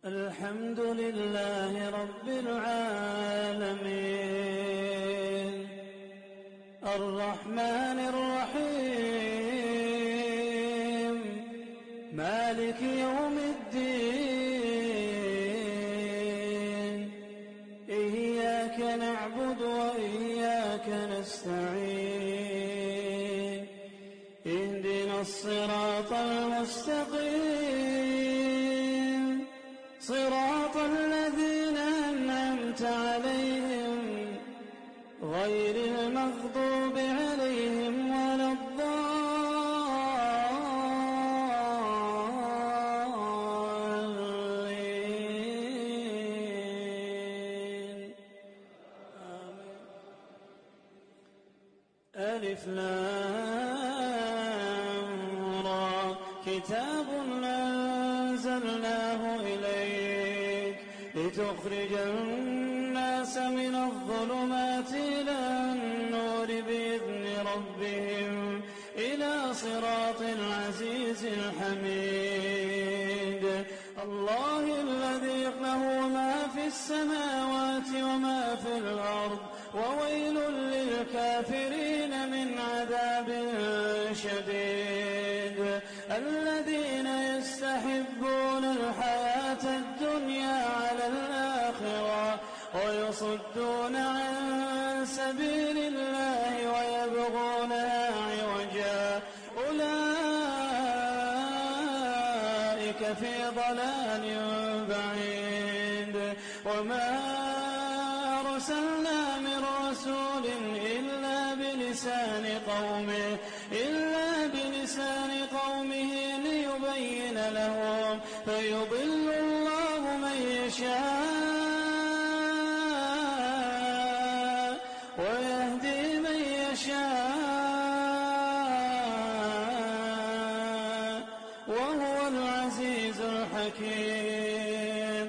الحمد لله رب العالمين. الرحمن الرحيم. مالك يوم الدين. إياك نعبد وإياك نستعين. اهدنا الصراط المستقيم. صراط الذين أنعمت عليهم غير المغضوب عليهم ولا الضالين. آمين. ألف لام را. كتاب أنزلناه إليك لتخرج الناس من الظلمات إلى النور بإذن ربهم إلى صراط العزيز الحميد. الله الذي له ما في السماوات وما في الأرض، وويل للكافرين من عذاب شديد. الذين يستحبون الحياة الدنيا على الآخرة ويصدون عن سبيل الله ويبغونها عوجا، أولئك في ضلال بعيد. وما أرسلنا من رسول إلا بلسان قومه ليبين لهم، فيضل الله من يشاء ويهدي من يشاء، وهو العزيز الحكيم.